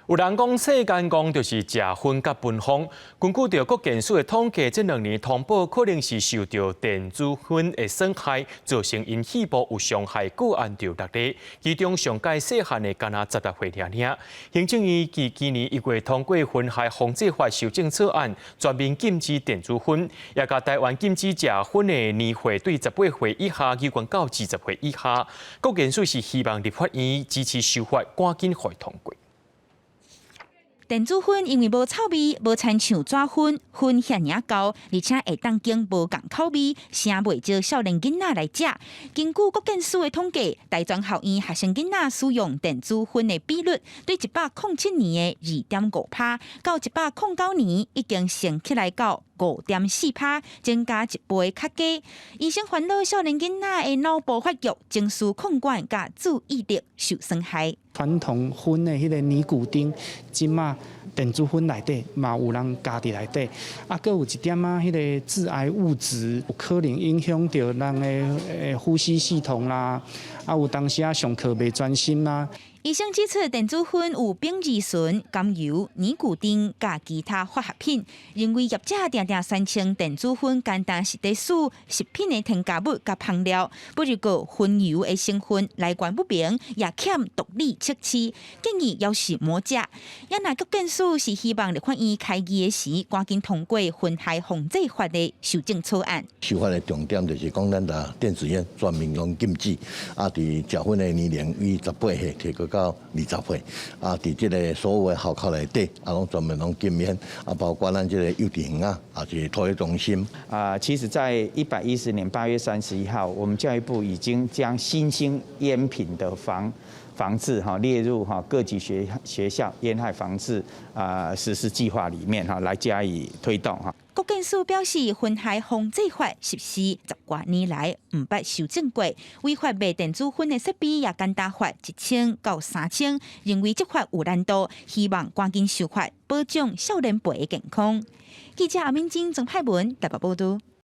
有人講世間戇就是食薰佮分風。根據著國健署的統計，這兩年通報可能是受著電子薰的損害，造成𪜶肺部有傷害個案就六例，其中上蓋細漢的干焦16歲爾爾。行政院佇今年1月通過薰害防制法修正草案，全面禁止電子薰，也共台灣禁止食薰的年歲對18歲以下，延懸到20歲以下。國健署是希望立法院支持修法，趕緊予通過。電子薰因為無臭味，無親像紙薰，薰遐爾厚，而且會當經無仝口味，誠袂少少年囡仔來食。根據國健署的統計，大專校院學生囡仔使用電子薰的比率，對107年的2.5趴，到109年已經升起來到5.4趴，增加一倍較多。醫生煩惱少年囡仔的腦部發育、情緒控管佮注意力受損害。傳統薰的彼个尼古丁，這馬電子薰內底嘛有人加佇內底，啊，閣有一點仔彼个致癌物質，有可能影響著人的呼吸系統啦，啊，有當時仔上課袂專心啦。醫生指出，電子薰有苯二醇、甘油、尼古丁佮其他化學品，認為業者定定宣稱電子薰簡單是佇使食品的添加物佮香料，不過薰油的成分來源不明，也欠毒理測試，建議猶是莫食。也若國健署是希望立法院開議的時，趕緊通過薰害防制法的修正草案。修法的重點就是講，咱的電子菸全面攏禁止，啊，佇食薰的年齡以18歲提高到20歲，啊，佇這个所有的學校內底，啊，攏全面攏禁菸，啊，包括咱這个幼稚園啊，也是托育中心。啊，其實，在110年8月31號，我們教育部已經將新興菸品的防治哈列入哈各級學校菸害防治啊實施計劃裡面哈來加以推動哈。國健署表示，薰害防制法實施十外年來毋捌修正過，違法賣電子薰的設備也簡單罰1000到3000，認為執法有難度，希望趕緊修法，保障少年輩的健康。記者阿敏晶、曾派文台北報道。